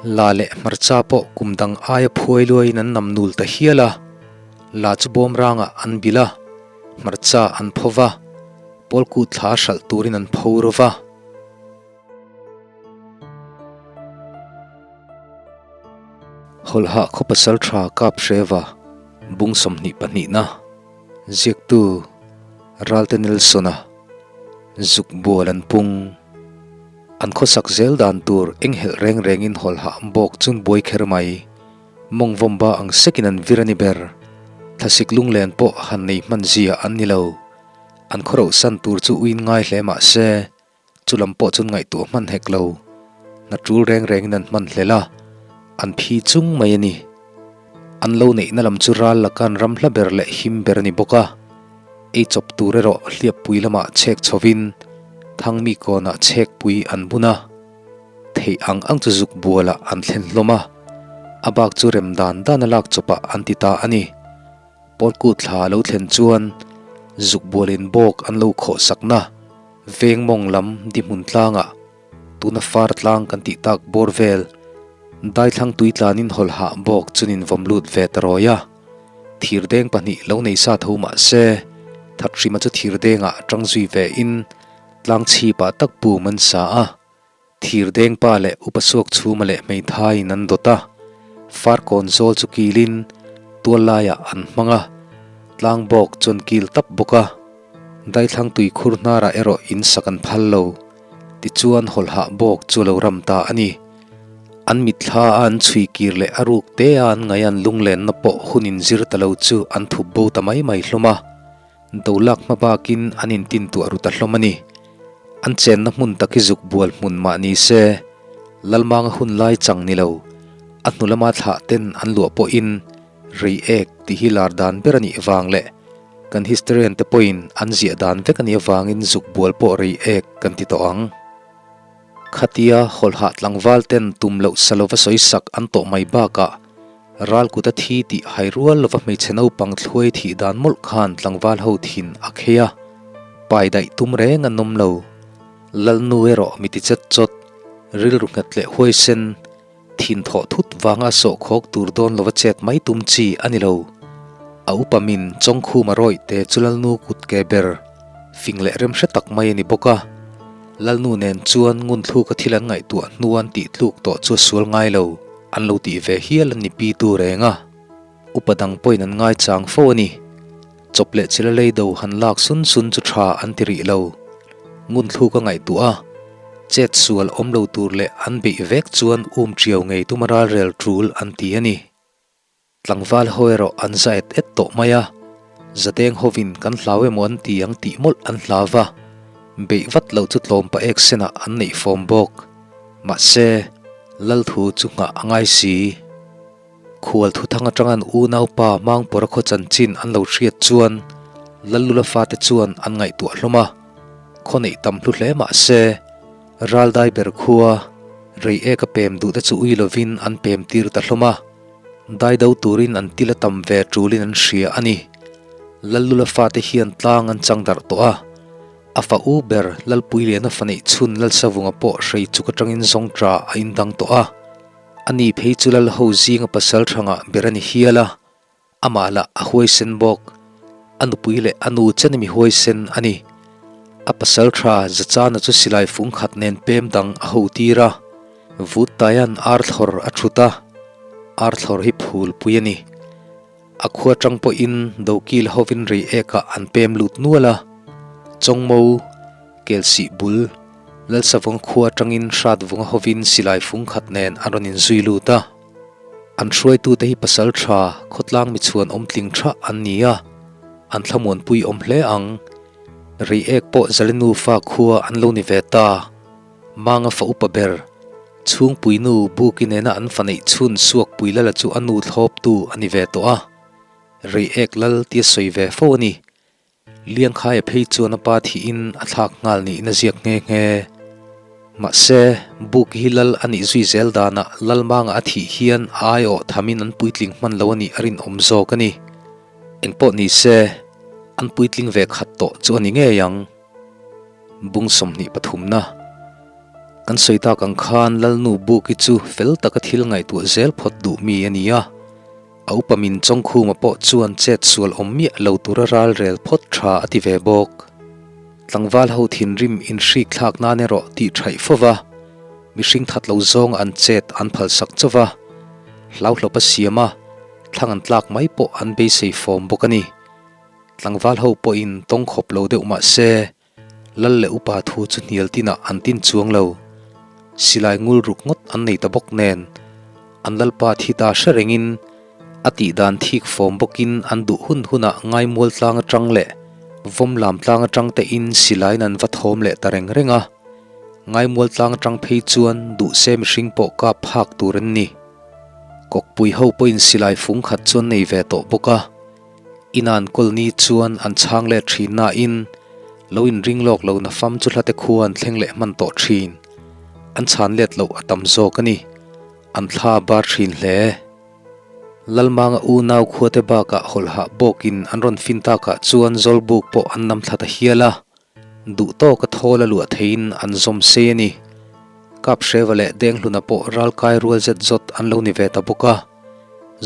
La leh hmarcha pawh kum dang aia phuai luaiin an nam nul ta hial a, la chu bawm rangah an bilh a, hmarcha an pho va, pawlkut thla hralh turin an pho ro va. Hawlhah khaw pasal tha kap hreva bung 22na ziaktu Ralte Nelson-a zuk bual an pung. An khawsak zel dan tur enghelh reng rengin hawlhah bawk chun buai kher mai. Mawng vawmba ang sekin an vir a ni ber. Thlasik lunglen pawh han nei hman zia an ni lo. An khawrohsan tur chu uin ngai hle mah se, Chu lam pawh chuan ngaihtuah hman hek lo. Hna tul reng rengin an hman hlel a, an phi chung mai a ni. An lo neihna lam chu ral laka an ram hla ber leh him ber a ni bawk a. Ei chawp tur erawh hliappui lamah chhek chhovin Thangmi kawnah chhekpui an bun a. Theih ang ang chu zuk bualah an thlen hlawm a, a bak chu rem dan dan a lak chawpah an ti ta a ni. Pawlkut thla a lo thlen chuan zuk bualin bawk an lo khawh sakna veng mawng lam di hmun tlangah tuna far tlang kan tih tak bawr vel daithlang tui tlanin hawlhah bawk chunin vawm lut ve ta rawi a. Thirdeng pahnih lo nei sa tho mah se Thathrima chu thirdengah tang zui ve in tlang chhipah tak pum an sa a. Thirdeng pa leh upa suak chhuma leh hmeithaiin an dawt a, farkawn zawl chu kilin tual laiah an hmang a, tlang bawk chuan kil tap bawk a. Daithlang tui khur hnarah erawh in sak an phal lo, tichuan hawlhah bawk chu a lo ram ta a ni. An mitthla a an chhui kir leh a ruk te a an ngaih an lunglenna pawh hun inzir ta lo chu an thup bo ta mai mai hlawm a. Dolak hma bakin an intintuah ru ta hlawm a ni. An chenna hmun tak hi zuk bual hmun mah ni se, Lalmanga hun lai chang ni lo, a hnu lama thlah ten an luah pawhin rei ek tih hi lar dan ber a nih vang leh kan historian te pawhin an ziah dan vek a nih avangin zuk bual pawh rei ek kan ti tawh ang. Khatia hawlhah tlangval ten tum loh sa lova sawi sak an tawh mai bakah ral kut a thi tih hai rual lova hmeichhe naupang thluai thih dan mawlh khan tlangval ho thin a khei a, pai daih tum reng an awm lo. Lalnu erawh mi ti chet chawt, rilru nghet leh huaisen, thin thawh thut vanga sawhkhawk tur dawn lova chet mai tum chi a ni lo. A upa min Chawngkhuma rawih te chu Lalnu kut ke ber, fing leh rem hre tak mai a ni bawk a. Lalnu nen chuan ngun thluka thil an ngaihtuah hnuan tih tluk tawh chu a sual ngai lo, an lo tih ve hial an ni pi tu reng a. Upa dang pawhin an ngaichang fo a ni. Chawp leh chila lei do han lak sun sun chu tha an ti rih lo. Ngun thluk a ngaihtuah a, chet sual awm lo tur leh an beih vek chuan um ṭiau ngei tuma ralrel ṭul an ti a ni. Tlangval ho erawh an za et et tawh mai a, Zadeng hovin kan hlau emaw an ti ang tih mawlh an hlau va, beih vat loh chu tlawm pa ek senah an neih fawm bawk. Mahse, Lalthu chu nghah a ngai si. Khual thuthang atanga an unaupa Mangpawra khaw chanchin an lo hriat chuan Lallula fate chuan an ngaihtuah hlawm a, khaw neih tam hlu hle mah se, Raldai ber khua, rei eka pem duhte chu ui lovin an pem tir ta hlawm a, dai do turin an til a tam ve tulin an hria a ni. Lallula fate hian tlang an chang darh tawh a, a fa u ber Lalpuiliana fa neih chhun Lalsavunga pawh hrei chuk atangin zawngṭa a indang tawh a. Ani phei chu lal ho zinga pasal thangah ber a ni hial a, amah lah a huaisen bawk. A nupui leh a nu chen mi huaisen a ni. A pasal tha Zachana chu silai fung khat nen pem dang a ho tir a, vut taian arthlawr a thut a, arthlawr hi phul pui a ni. A khua tang pawhin Dokil hovin rei ekah an pem lut nual a, Chawngmo, Kelsih bul, Lalsavawng khua atangin Hratvunga hovin silai fung khat nen an rawn inzui lut a. An hruaitute hi pasal tha, khawtlang mi chhuan awm tling tha an ni a, an thlamuanpui awm hle ang. Rei ek pawh Zalenu fa khua an lo ni ve ta. Manga fa upa ber, chhungpuinu Buki nena an fa neih chhun Suakpui Lala chu a nu thlawptu a ni ve tawh a. Rei ek lal tia sawi ve fo a ni. Liangkhaia phei chuan a pa thihin a thlak nghal niin a ziak nghe nghe. Mahse, buk hi lal a nih zui zel danah Lalmanga a thih hian a aiawh thamin an puitling hman lo a nih a rinawm zawk a ni. Engpawh ni se, an puitling ve khat tawh chu a ni ngei ang. Bung 23 na. Kan sawi tak ang khan Lalnu Buki chu fel taka thil ngaihtuah zel phawt duh mi a ni a. A upa min Chawngkhuma pawh chuan chet sual awm miah lo tura ral rel phawt tha a ti ve bawk. Tlangval ho thinrim inhrik thlak nan erawh tih thaih fo va, mihring that lo zawng an chet an phalsak chauh va, hlauhlawp a siam a, thlang an tlak mai pawh an beisei fawm bawk a ni. Tlangval ho pawhin tawng khawp lo deuh mah se, Lal leh upa thu chu hnial tinah an tin chuang lo. Silai ngul ruk ngawt an nei ta bawk nen, an lalpa thi ta hre rengin a tih dan thik fawm bawkin an duh hun hunah ngaimual tlang atang leh vawm lam tlang atang tein silaiin an va thawm leh ta reng reng a. Ngaimual tlang atang phei chuan duhse mihring pawh kap phak tur an ni. Kawkpui ho pawhin silai fung khat chu an nei ve tawh bawk a. Inan kawlni chuan an chhang let thin nain lo inring lawk lo na fam chu hlate khua an thleng leh hman tawh thin. An chhan let loh a tam zawk a ni. An thla a bar thin hle. Lalmanga unau khuate bakah hawlhah bawkin an rawn fin takah chuan Zawlbuk pawh an nam thla ta hial a. Duh tawka thawl a luah theiin an zawm sei a ni. Kaphreva leh Denghluna pawh ralkai rual zet zawt an lo ni ve ta bawk a.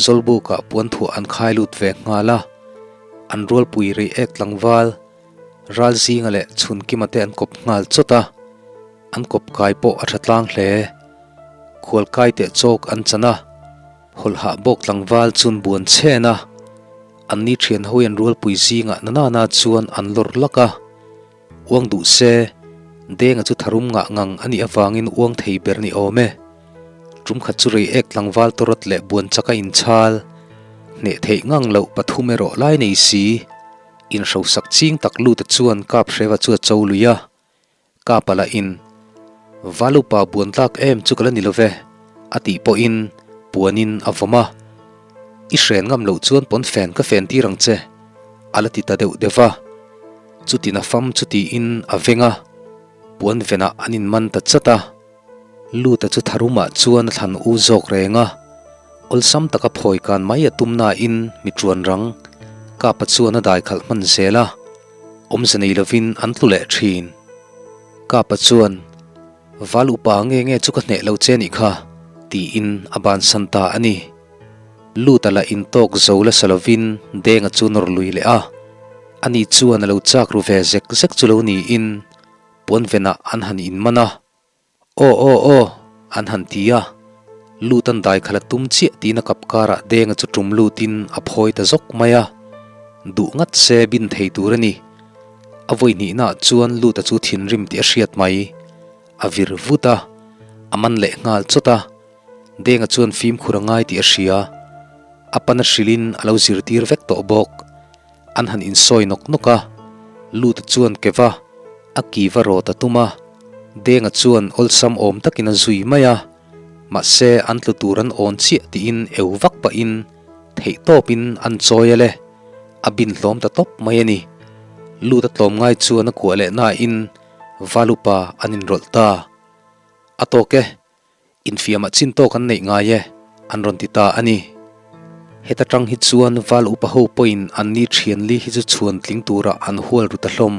Zawlbukah puanthuah an khai lut ve nghal a, an rualpui rei ek tlangval, Ralzinga leh Chhunkima te an kawp nghal chawt a, an kawp kai pawh a tha tlang hle. Khualkai teh chawk an chan a, hawlhah bawk tlangval chun buan chhen a, anni thian ho hian rualpui zingah na nana chuan an lawr lak a, Uang duh se, Denga chu tharum ngah ngang a nih avangin uang thei ber ni awm e. Tum khat chu rei ek tlangval tawrawt leh buan chak a inchhal. Hneh theih ngang loh pathum erawh lai nei si. Inhrosak ching tak lut a chuan kap hreva chu a cho lui a. Kap a lah in, Valupa buan tlak em chu ka la ni lo ve, a tih pawhin puanin a vawm a. I hren ngam loh chuan pawnfen ka fen tir ang che, a la ti ta deuh deuh va. Chutin a fam chu tiin a veng a, puan venah an inman ta chat a. Luta chu tharumah chuan a thlan u zawk reng a, awlsam taka phawi kan mai a tum nain mi ṭuan rang Kapa chuan a dai khalh hman zel a, awmze nei lovin an tlu leh ṭhin. Kapa chuan, Val upa nge nge chu ka hneh lo che nih kha, tiin a bansan ta a ni. Luta lah intawk zo la sa lovin Denga chu nawr lui leh a, ani chuan a lo chak ru ve zek zek chu lo niin puanvenah an han inman a, Aw aw aw an han ti a, Lutan dai khalh a tum chiah tiin a kap karah Denga chu tum lutin a phawi ta zawk mai a, duh ngat se bin thei tur a ni. A vawi hnihnaah chuan Luta chu thinrim tih a hriat mai, a vir vut a, a man leh nghal chawt a. Denga chuan fimkhur a ngai tih a hria. A pana hrilhin a lo zirtir vek tawh bawk. An han insawi nawk nawk a, Luta chuan keva a kiva rawt a tum a, Denga chuan awlsam awm takin a zui mai a, mahse an tlu tur an awn chiah tiin eu vak pahin theihtawpin an chawi a le, a bin hlawm ta tawp mai a ni. Luta tlawmngai chuan a kuah leh nain Valupa an inrawlh ta. A tawk e, Infiamah chin tawk an neih ngai e, an rawn ti ta a ni. Heta tang hi chuan val upa ho pawhin an ni thianli hi chu chhuan tling turah an hual ru ta hlawm.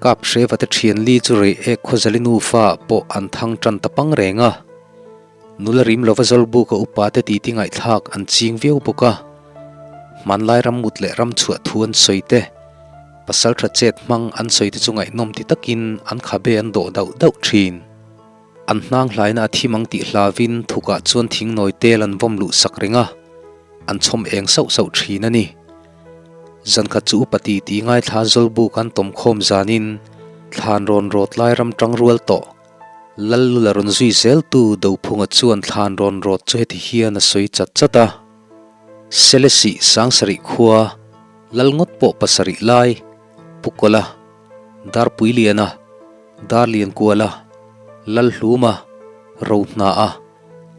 Kap Hreva te thianli chu rei ek khawzali nufa pawh an thang tan ta pang reng a. Nula rim lova Zawlbuka upa te titi ngaihthlak an ching viau bawk a. Hmanlai ram mut leh ram chhuah thu an sawi te, pasaltha chet hmang an sawi te chu ngaihnawm ti takin an khabe an dawh dauh dauh thin. An hnang hlaina a thim ang tih hlavin thukah chuan thingnawi tel an vawm luh sak reng a, an chhawm eng sauh sauh thin a ni. Zankhat chu upa ti ti ngaithla Zawlbuk an tawm khawm zanin thlan rawn rawt lai ram tang rual tawh. Lallula rawn zui zeltu Dophunga chuan thlan rawn rawt chu heti hian a sawi chat chat a, Selesih Sangsarih khua Lal ngawt pawh pasarih lai Pu Kawla, Darpuiliana, Darliankuala, Lalhluma, Rohna'a,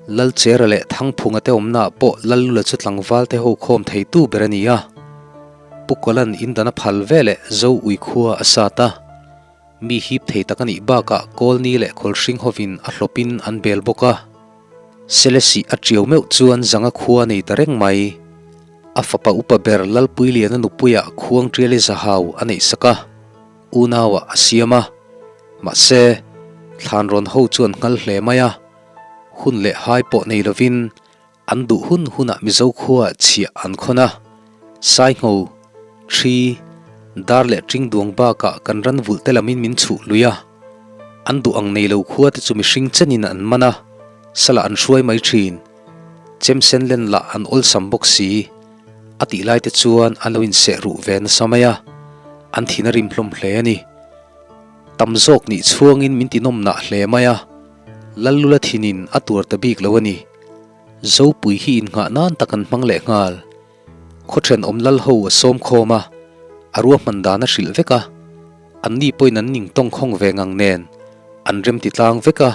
Lalchera leh Thangphunga te awmnaah pawh Lallula chu tlangval te ho khawm theitu ber a ni a. Pu Kawla'n in dan a phal ve leh Zo ui khua a sat a. Mi hip thei tak a nih bakah Kawlni leh Khawlhring hovin a hlawpin an bel bawk a. Selesih a tiau meuh chuan zanga khua nei ta reng mai. A fapa upa ber Lalpuiliana nupuiah Khuangṭiali Zahau a neih sak a, unauah a siam a. Mahse, Thlanrawn ho chu an nghal hle mai a, hun leh hai pawh nei lovin an duh hun hunah Mizo khuaah chhiah an khawn a, Saingho, Ṭhi, Dar leh Ṭingduang bakah kan ran vulh te lamin min chhuh lui a, an duh ang nei lo khua te chu mihring chenin an man a, salah an hruai mai ṭhin. Chemsen len lah an awlsam bawk si. A tih lai te chuan an lo inseh ruh ve nasa mai a, an thin a rim hlawm hle a ni. Tam zawk nih chhuangin min ti nawm nah hle mai a, Lallula thinin a tuar ta bik lo a ni. Zopui hi innghah nan tak an hmang leh nghal. Khaw thenawm lal ho a sawm khawm a, a ruahman dan a hrilh vek a, anni pawhin an ning tawng khawng ve ngang nen an rem ti tlang vek a.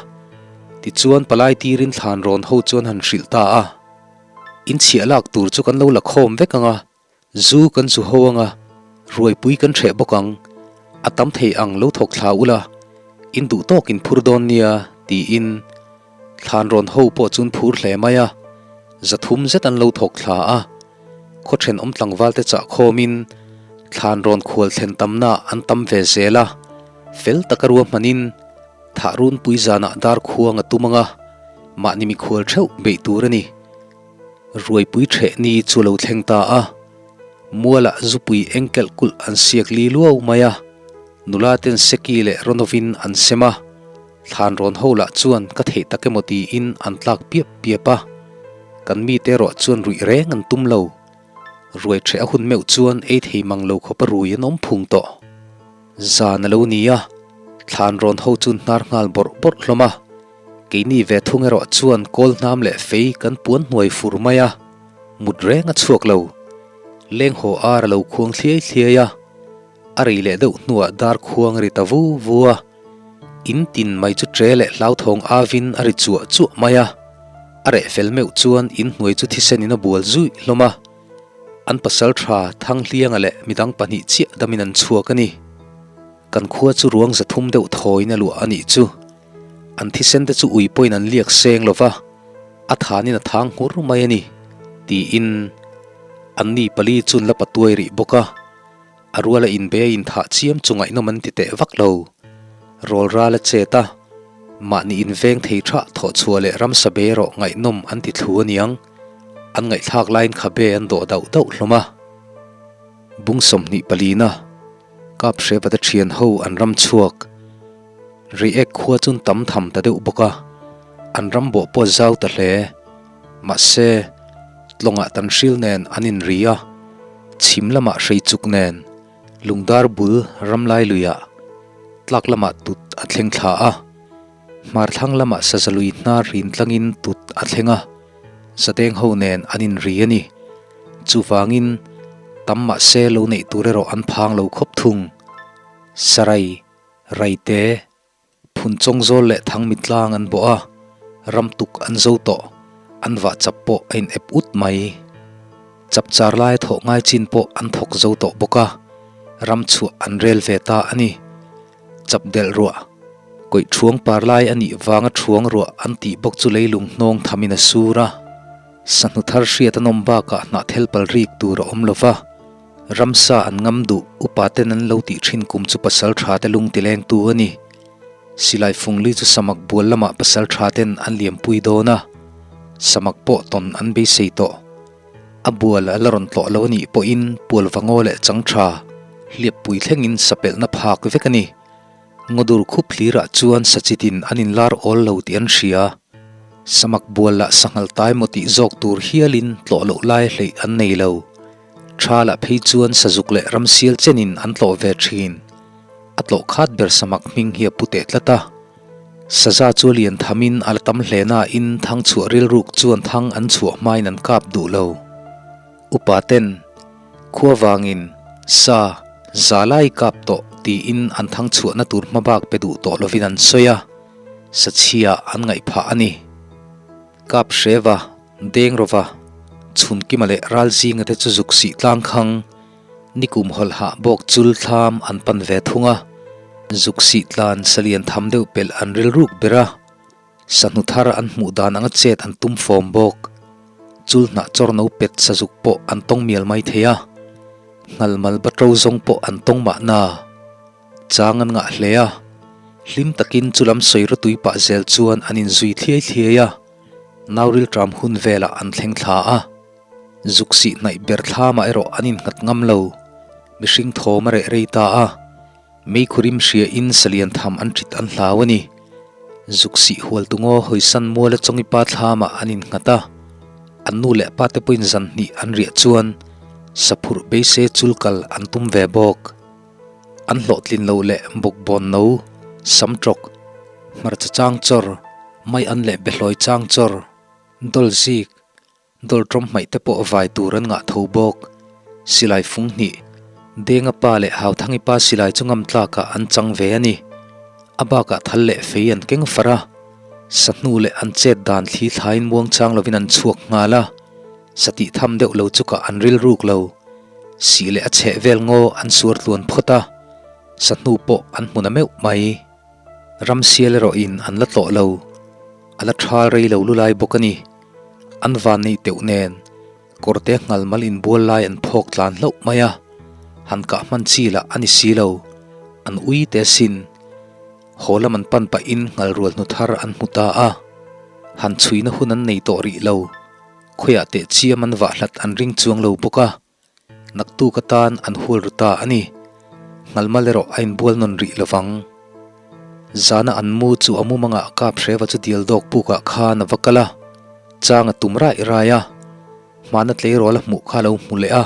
Tichuan palai tirin thlan rawn ho chuan han hrilh ta a, Inchhiah lak tur chu kan lo la khawm vek ang a, Zu kan zu ho anga, ruaipui kan hreh bawk ang, a tam thei ang lo thawk thla ula, in duh tawk in phur dawn nia, tiin thlan rawn ho pawh chun phur hle mai a, zathum zet an lo thawk thla a, khaw thenawm tlangval te chah khawmin thlan rawn khual thlen tamna an tam ve zel a, fel taka ruahmanin thah runpui zanah dar khuang a tum anga, mahni mikhual theuh beih tur a ni. Ruaipui ṭheh ni chu lo thleng ta a, mualah zupui engkelh kulh an siak li luau mai a, nula ten seki leh rawnawin an sem a, thlan rawn ho lah chuan ka theih tak emaw tiin an tlak piap piap a, kan mite erawh chuan ruih reng an tum lo. Ruai ṭheh a hun meuh chuan ei thei mang lo khawp a rui an awm phung tawh. Zan a lo ni a, thlan rawn ho chu hnar nghal bawrh bawrh hlawm a, Keini ve thung erawh chuan kawl hnam leh fei kan puan hnuai fur mai a, mut reng a chhuak lo. Leng haw ar a lo khuang thliai thliai a, a rei leh deuh hnuah dar khuang a ri ta vu vu a, in tin mai chu tre leh hlauthawng avin a ri chuah chuah mai a, a reh fel meuh chuan in hnuai chu thisen in a bual zuih hlawm a, an pasal tha Thanghlianga leh midang pahnih chiah damin an chhuak a ni. Kan khua chu ruang zathum deuh thawiin a luah a nih chu. An thisen te chu ui pawhin an liak seng lo va, a thanin a thang nghur mai a ni, tiin anni pali chun la patuai rih bawk a. A ruala inbe a inthah chiam chu ngaihnawm an ti teh vak lo. Rawl ral a chet a, mahni inveng thei tha thawh chhuah leh ramsa be erawh ngaihnawm an ti thlu a niang, an ngaihthlak laiin khabe an dawh dauh dauh hlawm a. Bung 24 na. Kap Hrevata thian ho an ram chhuak. Reiek khua chun tam tham ta deuh bawk a, an ram bawh pawh zau ta hle. Mahse, tlawngah tan hril nen an inri a, chhim lamah hreichuk nen lungdar bul ramlai luiah tlak lamah tut a thleng thla a, hmarthlang lamah saza lui hnar rin tlangin tut a thleng a, zadeng ho nen an inri a ni. Chuvangin, tam mahse lo neih tur erawh an phang lo khawp thung. Sarai, Raite, Phunchawng zawl leh Thangmi tlang an bawh a, ram tuk an zo tawh, an vah chap pawh a in ep ut mai. Chapchar laia thawh ngai chin pawh an thawk zo tawh bawk a, ram chhuah an rel ve ta a ni. Chap delh ruah, kawih thuang par lai a nih vanga thuang ruah an tih bawk chu leilung hnawng thamin a sur a. Sahnu thar hriat an awm bakah hnahthel pal rik tur a awm lo va, ramsa an ngam duh upa ten an lo tih thin kum chu pasal tha te lung ti lengtu a ni. Silai fungli chu samak bual lamah pasal tha ten an liampui dawn a, samak pawh tawn an beisei tawh. A bual a la rawn tlawh lo a nih pawhin pual vangaw leh chang tha hliappui thlengin sapelhna phak vek a ni. Ngawdur khup hlirah chuan sachitin an inlar awl lo tih an hria. Samak bual lah sanghal tai maw tih zawk tur hialin tlawh loh lai hleih an nei lo. Tha lah phei chuan sazuk leh ramsial chenin an tlawh ve thin. A tlawh khat ber samak hming hi a pu teh tlat a. Saza chu a lian thamin a la tam hle nain thang chhuah rilruk chuan thang an chhuah hmain an kap duh lo. Upa ten Khua vangin sa za lai kap tawh tiin an thang chhuahna tur hmabak pe duh tawh lovin an sawi a, sa chhia an ngaih phah a ni. Kap Hreva, Deng Rova, Chhunkima leh Ralzinga te chu zuk sih tlang khang nikum hawlhah bawk chul thlam an pan ve thung a, zuk sih tlan sa lian tham deuh pelh an rilruk ber a. Sahnu thar an hmuh dan anga chet an tum fawm bawk. Chul hnah chawr no pet sazuk pawh an tawng mial mai thei a, nghalmal batro zawng pawh an tawng mahna. Chang an ngah hle a, Hlim takin chulam sawi rawtui pah zel chuan an inzui thliai thliai a, nauril ṭam hun velah an thleng thla a. Zuk sih hnaih ber thlamah erawh an innghat ngam lo. Mihring thawm a reh rei ta a, meikhurim hria in salian tham an ṭit an hlau a ni. Zuk sih hual tungaw hawisan muala chawngipa thlamah an innghat a, an nu leh pa te pawhin zan hnih an riah chuan saphurh beise chul kal an tum ve bawk. An hlawhtlin loh leh bawkbawn no, samṭawk, hmarcha chang chawr, mai an leh behlawi chang chawr, dawl zik, dawl ṭawm hmaih te pawh vai tur an ngah tho bawk. Silai fung hnih, Denga pa leh Hauthangi pa silai chu ngam tlakah an chang ve a ni. A bakah thal leh fei an keng far a, sahnu leh an chet dan thli thlaiin muangchang lovin an chhuak nghal a. Sa tih tham deuh lo chukah an rilruk lo. Sih leh a chheh vel ngaw an suar tluan phawt a, sa hnu pawh an hmu na meuh mai. Ram sial erawhin an la tlawh lo, a la thal rei lo lulai bawk a ni. An van neih teuh nen, kawrte nghal mal inbual lai an phawk tlan hlauh mai a, han kah hman chi lah a ni si lo, an ui te asin. Haw lam an pan pahin nghal rual hnu thar an hmu ta a, han chhuina hun an nei tawh rih lo. Khawiah teh chiam an vah hlat an ring chuang lo bawk a, naktuk atan an hual ru ta a ni. Nghalmal erawh a inbual nawn rih lo vang. Zana an mu chu a mumangah kap hreva chu dial dawk pukah khan a va kal a, chang a tum raih raih a, hmana tleirawl a hmuh kha a lo hmu leh a,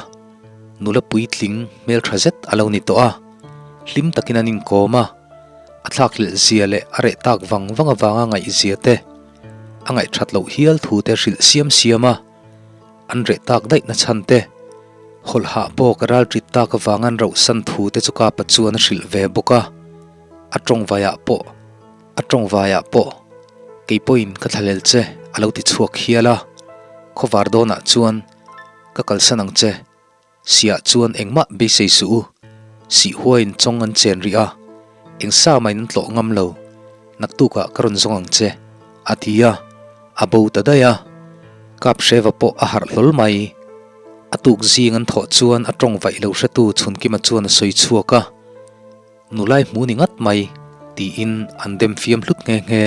nula puitling hmeltha zet a lo ni tawh a, hlim takin an inkawm a, a thlakhlelh zia leh a reh tak vang vang avanga ngaihzia te, A ngaihthat loh hial thu te hrilh siam siam a, an reh tak daih na chhan te, hawlh hah bawk a ral ṭit tak avang an rauhsan thu te chu kapa chuan a hrilh ve bawk a, a tawngvaiah pawh a tawngvaiah pawh kei pawhin ka thlalel che a lo ti chhuak hial a, khawvar dawnah chuan ka kalsan ang che. Siah chuan engmah beisei suh u. Sih huaiin chawng an chen rih a, eng sa mahin an tlawh ngam lo. Naktukah ka rawn zawng ang che, a ti a, a bo ta daih a. Kap Hreva pawh a harh hlawl mai. A tuk zing an thawh chuan a tawng vaih lo hretu Chhunkima chuan a sawi chhuak a. Nulai hmu ni ngat mai, tiin an dem fiam hlut nghe nghe.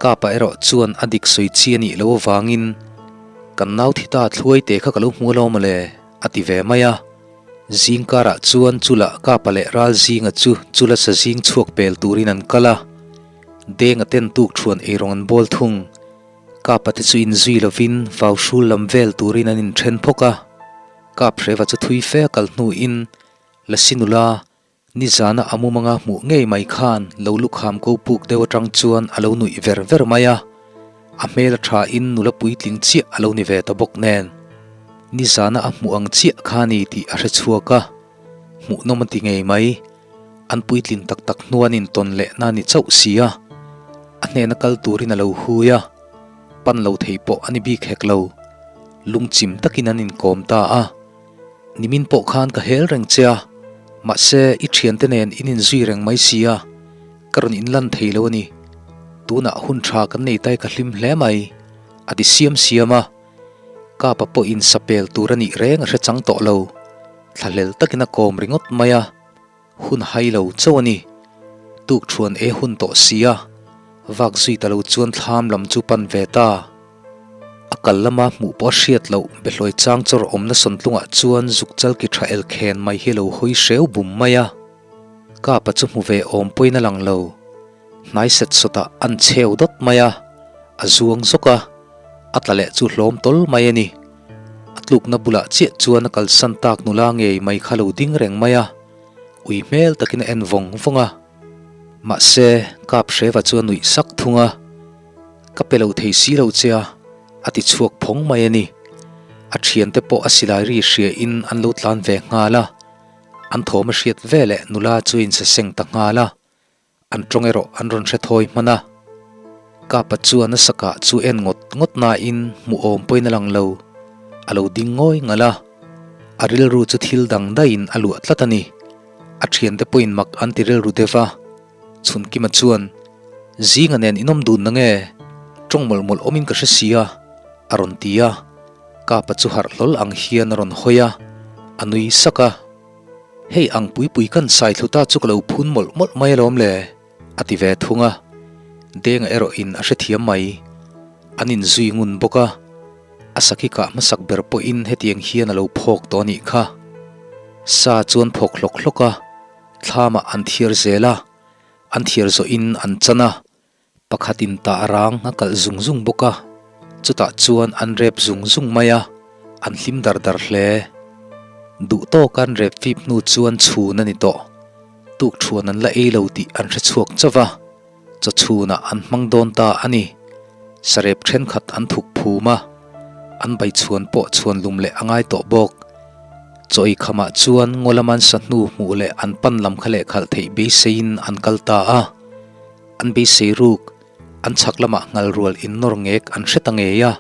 Kapa erawh chuan a dik sawi chi a nih loh avangin, Kan nau thi ta thluai te kha ka lo hmu alawm mawle, a ti ve mai a. Zing karah chuan chula Kapa leh Ral zinga chu chula sa zing chhuak pel turin an kal a. Denga ten tuk thuan eirawng an bawl thung. Kapa te chu inzui lovin vau hrul lam vel turin an inthen phawk a. Kap hreva chu thui fe a kal hnuin Lasi nula, nizana a mumanga hmuh ngei mai khan lo lukham ko puk deuh atang chuan a lo nuih ver ver mai a, a hmel a tha in nula puitling chiah a lo ni ve ta bawk nen. Nizana a hmuh ang chiah kha ni tih a hre chhuak a, hmuhnawm a ti ngei mai. An puitlin tak tak hnuan intawn leh na ni chauh si a, a hnena kal turin a lo hui a, pan lo thei pawh a ni bik hek lo. Lungchim takin an inkawm ta a. Nimin pawh khan ka hel reng che a, mahse i thiante nen in inzui reng mai si a, ka rawn inlan thei lo a ni. Tunah hun tha kan nei tai ka hlim hle mai, a ti siam siam a. Kapa pawhin sa pel tur a nih reng a hre chang tawh lo, thlahlel takin a kawm ringawt mai a. Hun hai lo chauh a ni. Tuk thuan e hun tawh si a, vak zui ta lo chuan thlam lam chu pan ve ta. A kal lama hmuh pawh a hriat loh behlawi chang chawr awmna sawntlungah chuan zuk chal ki tha el khen mai hi lo hawi hreu bum mai a. Kapa chu hmu ve awm pawhin a lang lo. Hnai set sawtah an chheu dawt mai a, a zuang zawk a, a tla leh chu hlawm tawl mai a ni. A tlukna bulah chiah chuan a kalsan tak nula ngei mai kha lo ding reng mai a, ui hmel takin a en vawng vawng a. Mahse, Kap Hreva chu a nuih sak thung a, Ka pe lo thei si lo che a, a ti chhuak phawng mai a ni. A thiante pawh a silai ri hria in an lo tlan ve nghal a, an thawm a hriat veleh nula chu a insaseng ta nghal a. An tawng erawh an rawn hre thawi hman a. Kapa chuan a sakah chu en ngawt ngawt nain hmuh awm pawhin a lang lo. A lo ding ngawi ngalh a. A rilru chu thil dang daihin a luah tlat a ni. A thiante pawhin mak an ti rilru deuh va. Chhunkima chuan, Zinga nen inawm dun na nge? Tawng mawlh mawlh awmin ka hre si a, a rawn ti a. Kapa chu harh hlawl ang hian a rawn hawi a, a nui sak a. Hei ang pui pui kan sai thlu ta chu ka lo phun mawlh mawlh mai alawm le. A ti ve thung a, Denga erawhin a hrethiam mai. An inzui ngun bawk a, a sakhi kah hmasak ber pawhin hetiang hian a lo phawk tawh a nih kha. Sa chuan phawk hlawk hlawk a, thlamah an thiar zel a, an thiar zawhin an chan a, Pakhatin tah rang a kalh zung zung bawk a, chutah chuan an rep zung zung mai a, an hlim dar dar hle. Duh tawka an rep fip hnu chuan chhun a ni tawh. Tuk thuan an la ei lo tih an hre chhuak chauh va, chaw chhunah an hmang dawn ta a ni. Sarep thenkhat an thuk phum a, an bai chhuan pawh chhuan lum leh a ngai tawh bawk. Chaw ei khamah chuan ngaw lama an sa hnu hmuh leh an pan lam kha lehkhalh theih beiseiin an kal ta a. An beisei ruk, an chhak lamah nghal rual in nawr ngek an hre ta ngei a.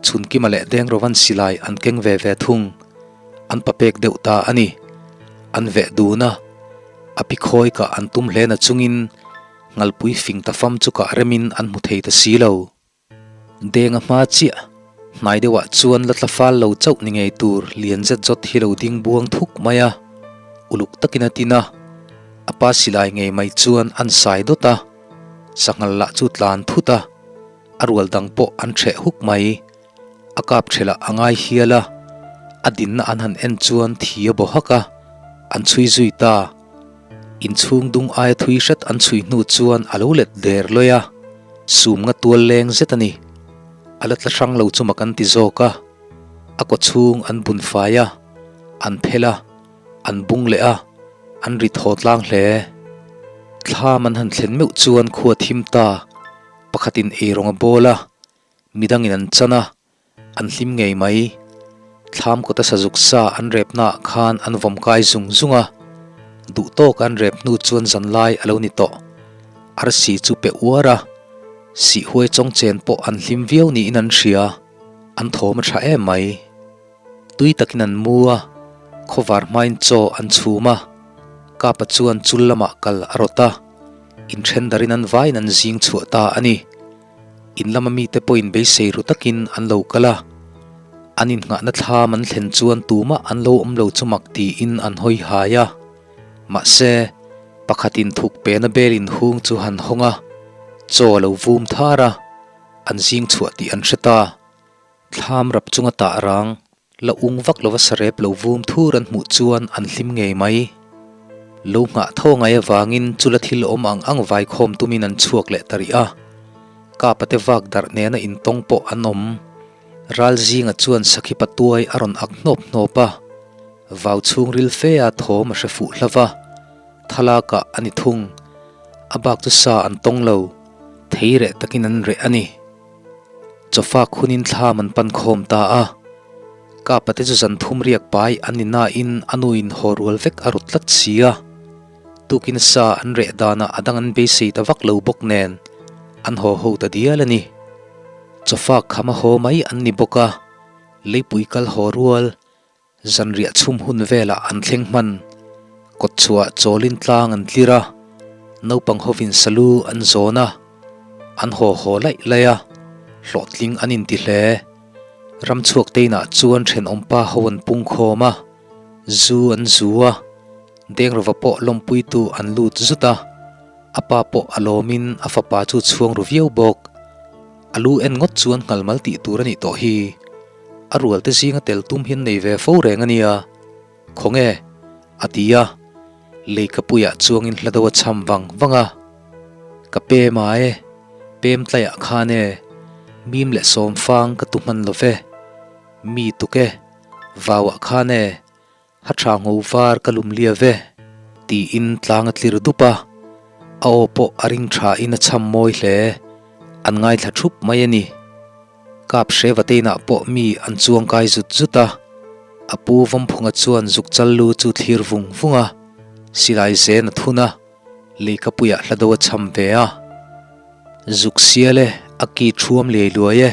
Chhunkima leh Dengrovan silai an keng ve ve thung. An papek deuh ta a ni. An veh dun a, a pi khawi kah an tum hle na chungin nghalpui fing ta fam chu kah remin an hmu thei ta si lo. Deng a hma chiah, hnai deuhah chuan la tla fal lo chauh ni ngei tur lian zet zawt hi lo ding buang thuk mai a, uluk takin a tin a, a pa silai ngei mai chuan an sai dawt a, sanghal lah chu tlan thut a, a rual dang pawh an ṭheh huk mai, a kap ṭhelah a ngai hial a, a dinna an han en chuan thi a baw hak a, an chhui zui ta. Inchhung dung aia thui hret an chhui hnu chuan a lo let der lawi a, sum nga tual leng zet a ni. A la tla hrang lo chu mak an ti zawk a, a kaw chhung an bun fai a, an phel a, an bung leh a, an ri thaw tlang hle. Thlam an han thlen meuh chuan khua thim ta, pakhatin eirawng a bawl a, midangin an chan a, An hlim ngei mai. Thlam kawta sazuk sa an rep naah khan an vawm kai zung zung a, duh tawk an rep hnu chuan zanlai a lo ni tawh. Arsi chu pe uar a, sihhuai chawng chen pawh an hlim viau niin an hria, an thawm a tha em mai. Tui takin an mu a, khawvar hmain chaw an chhum a, Kapa chuan chul lamah kal a rawt a, inthen darin an vaiin an zing chhuah ta a ni. In lama mite pawhin beisei ru takin an lo kal a, an innghahna thlam an thlen chuan tumah an lo awm lo chu mak tiin an hawi hai a. Mahse, pakhatin thuk pena bel inhung chu han hawng a, chaw a lo vum thar a, an zing chhuah tih an hre ta. Thlam rap chunga tah rang, la ung vak lova sarep lo vum thur an hmuh chuan an hlim ngei mai. Lo nghah tho ngai avangin chula thil awm ang ang vaikhawm tumin an chhuak leh ta rih a. Kapa te vak darh nena intawng pawh an awm. Ral zinga chuan sakhi patuai a rawn ak hnawp hnawp a. Vau chhungril fe a thawm a hre fuh hla va. Thalakah a ni thung. A bak chu sa an tawng lo. Thei reh takin an reh a ni. Chawfak hunin thlam an pan khawm ta a, Kapa te chu zan thum riak pai an ni nain a nuin haw rual vek a rawt tlat si a, tukin sa an reh danah a dang an beisei ta vak lo bawk nen an haw ho ta dial a ni. Chawfak kham a haw mai an ni bawk a, leipui kal haw rual Zanriah chhum hun velah an thleng hman. Kawtchhuah chawlin tlang an tlir a, naupang hovin salu an zawn a, an haw haw laih laih a, hlawhtling an inti hle. Ramchhuak teinah chuan thenawmpa ho an pung khawm a, zu an zu a, Dengrova pawh lawmpuitu an lut zut a, a pa pawh a lawmin a fapa chu chhuang ru viau bawk. A lu en ngawt chuan nghalmal tih tur a nih tawh hi. A rualte zinga tel tum hian nei ve fo reng a nia. Khawnge? a ti a, leikapuiah chuangin hla deuh a cham vang vang a. Ka pem a e, pem tlaiah khan e, mim leh sawmfang ka tu hman lo ve, mi tuk e, vauah khan e, Ha tha ngo var ka lum lia ve, tiin tlang a tlir dup a, a aw pawh a ring tha in a cham mawi hle, an ngaithla thup mai a ni. Kap hre vateinah pawh mi an chuang kai zut zut a, a pu Vawmphunga chuan zuk chal lu chu thlir vung vung a, silai zen a thun a, leikapuiah hla do a cham ve a. Zuk sial e, a ki thuam liai luai e,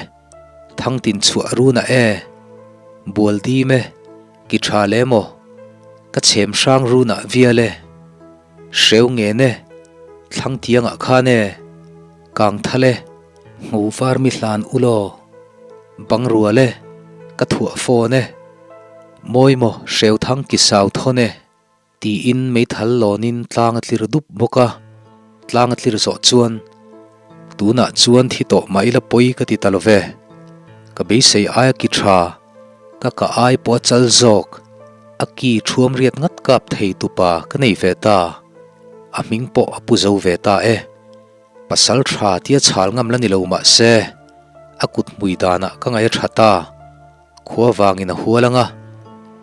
thangtin chhuah runah e, bual dim e, Ki tha le maw? Ka chhem hrang runah vial e. Hreu ngen e. Thlang tiangah khan e. Kang thal e. Hmu var mi hlan u law. Bang rual e. Ka thuah fawn e. Mawi maw hreu thang ki sau thawn e. Tiin meithal lawnin tlang a tlir dup bawk a. Tlang a tlir zawh chuan, Tunah chuan thi tawh mah ila pawi ka ti ta lo ve. Ka beisei aia ki tha, ka ka ai pawh a chal zawk. A ki thuam riat ngat kap thei tupa ka nei ve ta. A hming pawh a pu zo ve ta e. Pasal tha tia chhal ngam la ni lo mah se, a kut hmui danah ka ngaih a tha ta. Khua vangin a hual ang a,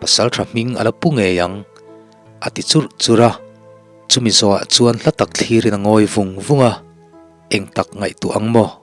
pasal tha hming a la pu ngei ang, a ti churh churh a. Chumi zawhah chuan hla tak thlirin a ngawi vung vung a, eng tak ngaihtuah ang maw?